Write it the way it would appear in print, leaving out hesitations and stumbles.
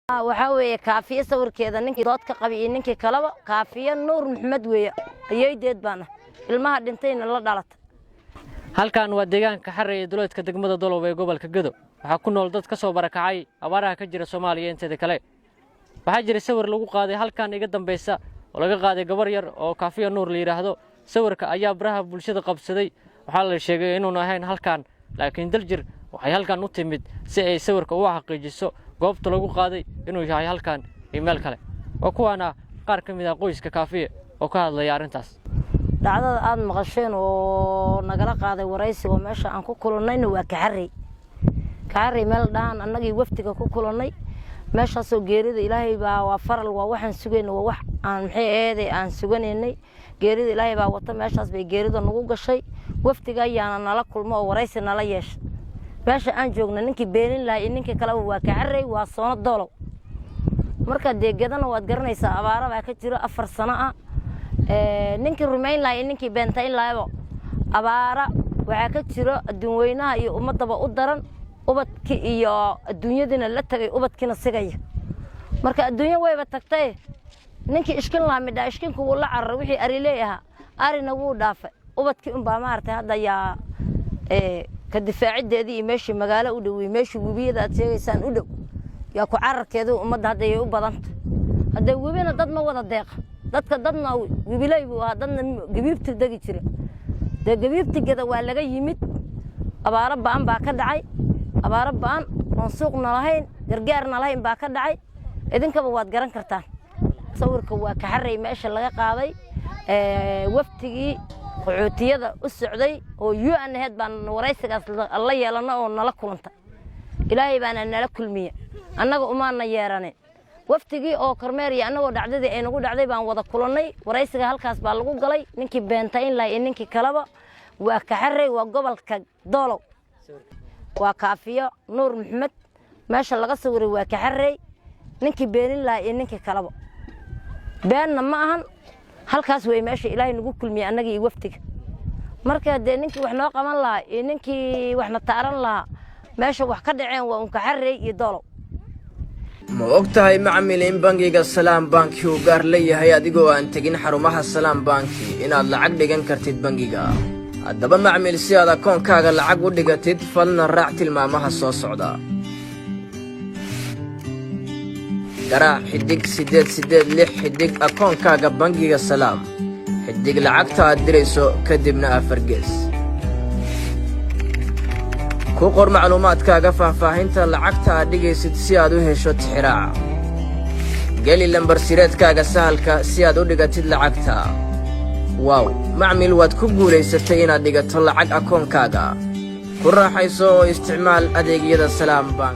Waxaa weeye Kaafiye sawirkeeda ninkii dood ka qabay iyo ninkii kaleba, Kaafiye Nuur Maxmed weeye. Ayeydeed baana ilmaha dhintayna la dhalata. Halkan waa deegaanka Xarre ee duleedka degmada Dolow ee gobolka Gedo. Waxaa ku nool dad ka soo barakacay abaaraha ka jira Soomaaliya inteeda kale. Waxaa jira sawir lagu qaaday halkan iga dambaysa oo laga qaaday gabar yar oo Kaafiya Nuur la yidhaahdo. Sawirka ayaa baraha bulshada qabsaday. Waxaa la sheegay inuunu ahayn halkan, laakiin Daljir waxay halkan u timid si ay sawirka u xaqiijiso goobta lagu qaaday inuu yahay halkan iyo meel kale. Waa kuwaana qaar ka mid ah qoyska Kaafiye oo ka hadlaya arrintaas. Dhacdada aada maqasheen oo nagala qaaday waraysiga oo meesha aan ku kulannayna waa Kaxarey. Kaxarey meel dhahan annagii wafdiga ku kulannay meeshaasoo. Geerida Ilaahay baa waa faral, waa waxaan sugayna, waa wax aan maxay aheeday aan suganaynay. Geerida Ilaahay baa wata. Meeshaas bay geerida nagu gashay. Wafdiga ayaana nala kulmo oo waraysi nala yeesha. Meesha aan joogna ninkii beenin lahaa iyo ninkii kaleba waa Kaxarey, waa soono Doolow. Marka dee Gedana waad garanaysaa, abaara baa ka jiro 4 sano ah. Ninkii rumayn lahaa iyo ninkii beentayn lahayba, abaara waxaa ka jiro adduun weynaha iyo ummaddaba u daran, ubadkii iyo adduunyadiina la tegay, ubadkiina sigaya. Marka adduunyo wayba tagtay. Ninkii ishkin lahaa midhaa ishkinku wuu la cararay. Wixii ariley ahaa arina wuu dhaafay. Ubadkii unbaa maaragtay hadda yaa ka difaaciddeedii iyo meeshii magaalo u dhow iyo meeshii webiyada aad sheegaysaan u dhow yaa ku cararkeedu ummadda hadda yay u badanta. Hadda webina dad ma wada deeqa. Dadka dadna webiley buu ahaa, dadna gabiibta degi jira. Dee gabiibtigada waa laga yimid. Abaaro ba'an baa ka dhacay, abaaro ba'an oon suuqna lahayn, gargaarna lahayn baa ka dhacay. Idinkaba waad garan kartaan. Sawirka waa Kaxarey meesha laga qaaday. Waftigii qaxootiyada u socday oo UN aheyd baan waraysigaas la yeelano oo nala kulantay. Ilaahay baana nala kulmiye, annaga umaana yeeranin. Waftigii oo kormeer iyo annagoo dhacdadii ay nagu dhacday baan wada kulannay. Waraysiga halkaas baa lagu galay. Ninkii beentayn lahay iyo ninkii kaleba, waa Kaxarey, waa gobolka Doolow, waa Kaafiyo Nuur Maxmed. Meesha laga sawiray waa Kaxarey. Ninkii beenin lahaa iyo ninkii kaleba, beenna ma ahan. Halkaas wey meesha Ilaahay nagu kulmiyey annaga iyo wafdiga. Marka dee ninkii wax noo qaban lahaa iyo ninkii waxna taaran lahaa, meesha wax ka dhaceen waa un Kaxarey iyo Doolow. Ma og tahay, macmil, in bangiga Salaam Banki uu gaar leeyahay, adigoo aan tegin xarumaha Salaam Banki inaad lacag dhigan kartid bangiga? Haddaba macmil, si aad akoonkaaga lacag u dhigatid, fadlan raac tilmaamaha soo socda. Garaac *886# akoonkaaga bangiga Salaam, xidig lacagta aad dirayso, kadibna afar gees. Ku qor macluumaadkaaga faahfaahinta lacagta aad dhigaysid si aad u hesho tixiraaca. Geli lambar sireedkaaga Sahalka si aad u dhigatid lacagta. Wow macmil, waad ku guulaysatay inaad dhigato lacag akoonkaaga. Ku raaxayso oo isticmaal adeegyada Salaam Bank.